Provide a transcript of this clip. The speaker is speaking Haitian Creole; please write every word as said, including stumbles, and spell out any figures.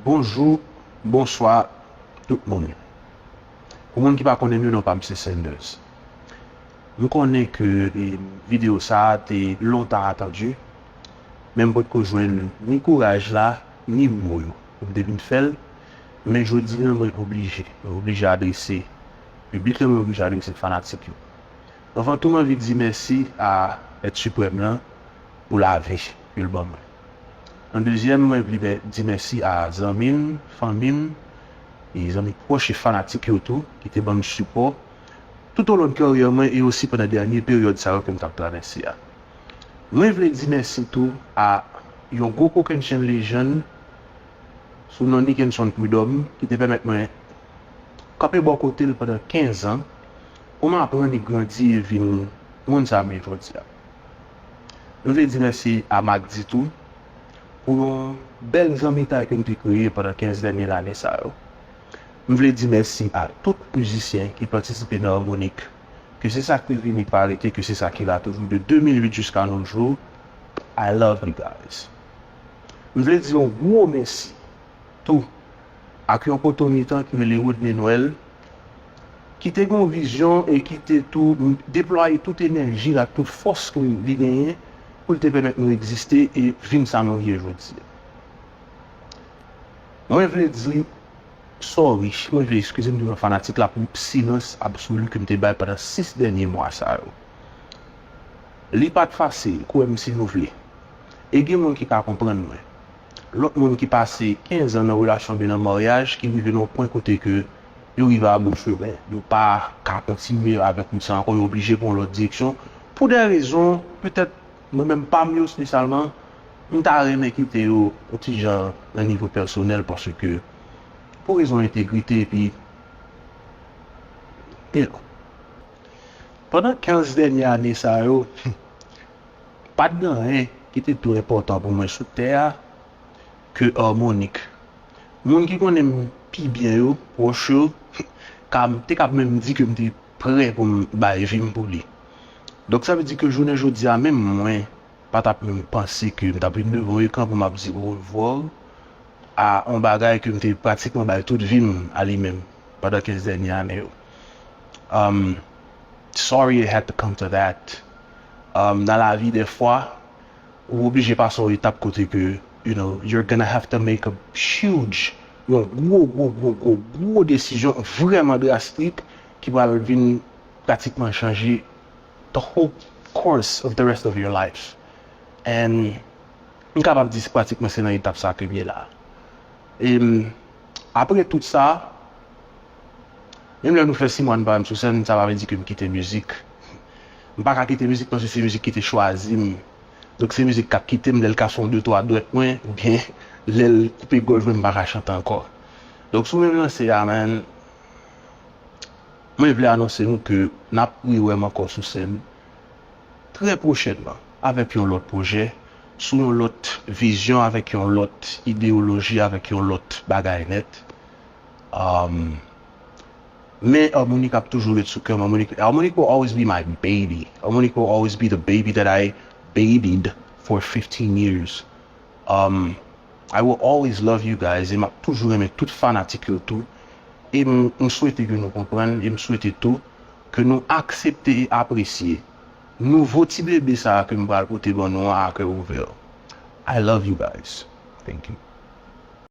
Bonjou, bonswa tout moun. Pou moun ki pa konnen m, non pa m se Sanders. M konnen ke e, videyo sa a te lontan atandi, men m potko jwenn ni kouraj la, ni mo yo pou m te vin fè l. Men jodi a, mwen oblije, mwen oblije adrese piblik lan, mwen oblije adrese fanatik yo. Anvan tou, mwen anvi di mèsi a Èt Siprèm lan pou lavi ke l ban mwen. An dezyèm, mwen vle di mèsi a zanmi m, fanmi m, e zanmi pwòch e fanatik yo tou, ki te ban m sipò toutolon karyè mwen e osi pandan dènye peryòd sa yo ke m t ap travèse a. Mwen vle di mèsi tou a yon gwo kokennchenn lejann sou non Nickenson Prud'homme ki te pèmèt mwen kanpe bò kote l pandan kenz an pou m aprann e grandi e vin moun sa m ye jodi a. Mwen vle di mèsi a Mack D tou pou yon bèl zanmitay ke m te kreye pandan kenz dènye lane sa yo. M vle di mèsi a tout mizisyen ki patisipe nan Harmonik, ke se sa k te vini pa rete, ke se sa ki la toujou de de mil uit jiska nos jours. I love you guys. M vle di yon gwo mèsi tou ak yon potomitan ki rele Rodney Noël, ki te gen yon vizyon e ki te tou deplwaye tout enèji l ak tout fòs ke li genyen pou l te pèmèt nou egziste e vin sa nou ye jodi a. Mwen vle di sorry, mwen vle eskize m devan fanatik la pou silans absoli ke m te bay pandan sis dènye mwa sa yo. Li pa t fasil, kwè m si nou vle. E gen moun ki ka konprann mwen. Lòt moun ki pase kenz an nan relasyon oubyen nan maryaj, ki rive nan yon pwen kote ke yo rive a bout chemen. Yo pa ka kontinye avèk wout sa ankò, yo oblije pran yon lòt direksyon. Pou de rezon, petèt, mwen menm pa m yo espesyalman, m ta renmen kite yo yon ti jan nan nivo pèsonèl, paske pou rezon entegrite, epi, you know. Pandan kenz dènye ane sa yo, pa t gen anyen ki te twò enpòtan pou mwen sou tè a ke Harmonik. Moun ki konnen m pi byen yo, pwòch yo, ka, te kab menm di ke m te prè pou m bay vi m pou li. Donk, sa vle di ke jounen jodi a, menm mwen, pa t ap menm panse ke m t ap vin devan yon ekran pou m ap di orevwa a yon bagay ke m te pratikman bay tout vi m a li menm pandan kenz dènye ane yo. Um, sorry it had to come to that. Um, nan lavi, dèfwa, ou oblije pase yon etap kote ke, you know, you're gonna have to make a huge, yon gwo, gwo, gwo, gwo, gwo desizyon vrèman drastik ki pral vin pratikman chanje the whole course of the rest of your life. And m kapab di se pratikman se nan etap sa ke m ye la. E m, apre tout sa, menm lè nou fè sis mwa n pa wè m sou sèn, sa pa vle di ke m kite mizik. M pa ka kite mizik paske se mizik ki te chwazi m. Donk se mizik k ap kite m lè l kase yon de twa dwèt mwen, oubyen lè l koupe gòj mwen, m pa ka chante ankò. Donk sou menm lanse a, man, mwen vle anonse nou ke n ap rewè m ankò sou sèn trè pwochènman avèk yon lòt pwojè, sou yon lòt vizyon, avèk yon lòt ideyoloji, avèk yon lòt bagay nèt. Um, men Harmonik ap toujou ret sou kè m. Harmonik, Harmonik will always be my baby. Harmonik will always be the baby that I babied for fifteen years. Um, I will always love you guys. E m ap toujou renmen tout fanatik yo tou. E m, m swete ke nou konprann, e m swete tou ke nou aksepte e apresye nouvo ti bebe sa a ke m pral pote ban nou an a kè ouvè. I love you guys. Thank you.